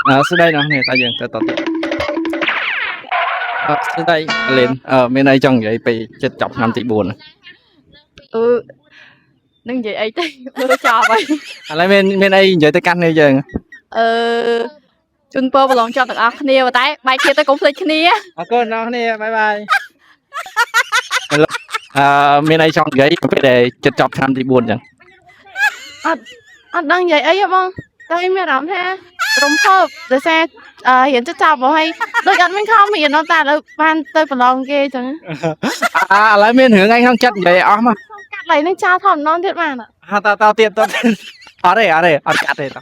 សួស្តីអ្នកនេះតើយើងទៅតទៀតអឺសួស្តីលិនអឺមានអីចង់និយាយពីចិត្តចប់ឆ្នាំទី4 អឺនឹងនិយាយអីទេមើលចប់ហើយ ឥឡូវមានអីនិយាយទៅកាន់នេះយើង អឺជូនពរប្រឡងចប់ទាំងអស់គ្នាប៉ុន្តែបែកគ្នាទៅកុំភ្លេចគ្នា អរគុណអ្នកនេះបាយបាយអឺមានអីចង់និយាយពេលដែលចិត្តចប់ឆ្នាំទី4អញ្ចឹង អត់ដឹងនិយាយអីហ៎បងតែមានអារម្មណ៍ថារំភើបដោយសារអឺរៀនចិត្តចប់មកហើយដូចអត់មានខំរៀនដល់តែឥឡូវបានទៅប្រឡងគេអញ្ចឹង អាឥឡូវមានរឿងអីក្នុងចិត្តនិយាយអស់មក កាត់ឡៃនឹងចោលធំម្ដងទៀតបានអត់ ហាតតទៀតតអត់ទេអត់ទេអត់កាត់ទេត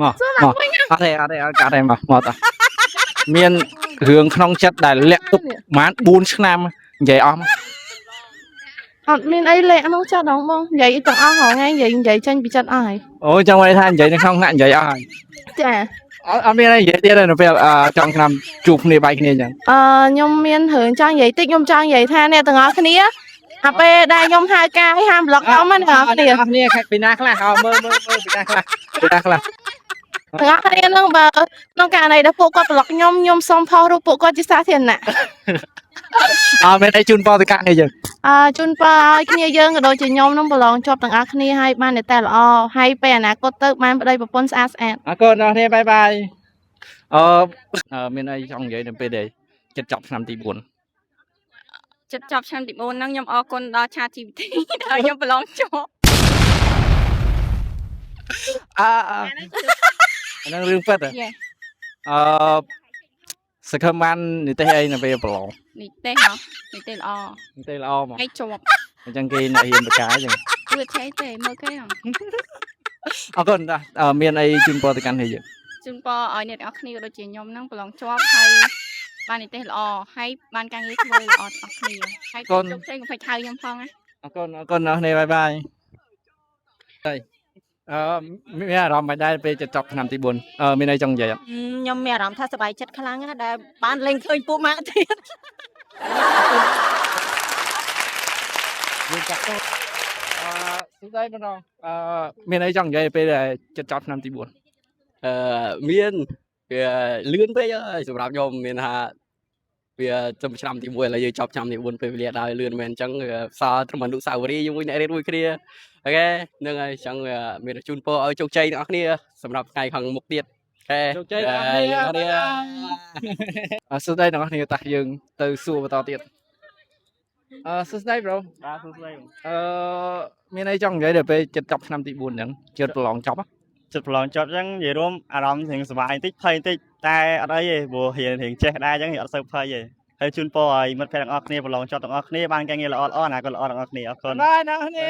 មកមកអត់ទេអត់ទេអត់កាត់ទេមកមកតមានរឿងក្នុងចិត្តដែលលាក់ទុកប្រហែល4ឆ្នាំនិយាយអស់មក អត់មានអីលាក់ក្នុងចិត្តហ្មងបងនិយាយទាំងអស់រាល់ថ្ងៃនិយាយចេញពីចិត្តអស់ហើយ អូចង់និយាយថានិយាយនៅក្នុងថ្នាក់និយាយអស់ហើយ ចា អត់មានអីនិយាយទៀតទេនៅពេលចង់ឆ្នាំជួបគ្នាបែកគ្នាអញ្ចឹង អឺខ្ញុំមានរឿងចង់និយាយតិចខ្ញុំចង់និយាយថាអ្នកទាំងអស់គ្នាអាពេលដែលខ្ញុំហៅការឲ្យហាមប្លុកខ្ញុំណាអ្នកទាំងអស់គ្នា គ្នាពីណាខ្លះអើមើលមើលមើលពីណាខ្លះពីណាខ្លះ ទាំងអស់គ្នានឹងបើក្នុងករណីដែលពួកគាត់ប្លុកខ្ញុំខ្ញុំសូមផុសរូបពួកគាត់ជាសាធារណៈ អត់មានអីជូនពរទៅកាន់នេះយើង អឺជូនពរឲ្យគ្នាយើងក៏ដូចជាខ្ញុំនឹងប្រឡងជាប់ទាំងអស់គ្នាហើយបានតែតែល្អហើយពេលអនាគតទៅបានប្តីប្រពន្ធស្អាតស្អាត អរគុណអ្នកគ្នាបាយបាយអឺមានអីចង់និយាយនៅពេលដែលចិត្តចប់ឆ្នាំទី4 ចិត្តចប់ឆ្នាំទី4ហ្នឹងខ្ញុំអរគុណដល់ ChatGPT ដែលខ្ញុំប្រឡងជាប់ អើអាហ្នឹងរឿងពិតហ៎ Yeah. អឺសង្ឃឹមបាននិទេសអីនៅពេលប្រឡង និទេសហ៎និទេសល្អ និទេសល្អមក ហើយជាប់ អញ្ចឹងគេអ្នករៀនបកាយអញ្ចឹង វាទេទេមើលគេហ៎ អរគុណតាមានអីជូនពរទៅកាន់នេះយើង ជូនពរឲ្យអ្នកទាំងអស់គ្នាក៏ដូចជាខ្ញុំហ្នឹងប្រឡងជាប់ហើយបាននិទេសល្អហើយបានការងារធ្វើល្អទាំងអស់គ្នាហើយជោគជ័យកុំភ្លេចហៅខ្ញុំផងណា អរគុណអរគុណអ្នកគ្នាបាយបាយហើយអឺមានអារម្មណ៍មិនដែរពេលចប់ឆ្នាំទី4អឺមានអីចង់និយាយអត់ ខ្ញុំមានអារម្មណ៍ថាសប្បាយចិត្តខ្លាំងណាស់ដែលបានលេងឃើញពួកម៉ាក់ទៀត យើងកាត់ទោសអឺសួស្តីបងអឺមានអីចង់និយាយពេលដែលចិត្តចប់ឆ្នាំទី4 អឺមានវាលឿនពេកហើយសម្រាប់ខ្ញុំមានថាវាចំឆ្នាំទី1ឥឡូវយើងចប់ឆ្នាំទី4ពេលវេលាដើរលឿនមែនអញ្ចឹងវាសល់ត្រឹមអនុស្សាវរីយ៍ជាមួយអ្នករៀនមួយគ្នា OK ហ្នឹងហើយអញ្ចឹងវាមានតែជូនពរឲ្យជោគជ័យទាំងអស់គ្នាសម្រាប់ថ្ងៃខាងមុខទៀត OK ជោគជ័យទាំងអស់គ្នា គ្នា អឺសួស្តីទាំងអស់គ្នាតោះយើងទៅសួរបន្តទៀតអឺសួស្តី bro បាទសួស្តីបង អឺមានអីចង់និយាយដល់ពេលចិត្តចប់ឆ្នាំទី4ហ្នឹងចិត្តប្រឡងចប់ហ៎ ចិត្តប្រឡងជាប់អញ្ចឹងនិយាយរួមអារម្មណ៍រៀងសប្បាយបន្តិចភ័យបន្តិចតែអត់អីទេព្រោះរៀនរៀងចេះដែរអញ្ចឹងរៀងអត់សូវភ័យទេហើយជូនពរឲ្យមិត្តភក្តិទាំងអស់គ្នាប្រឡងជាប់ទាំងអស់គ្នាបានការងារល្អៗអនាគតល្អទាំងអស់គ្នាអរគុណ បាយអ្នកគ្នា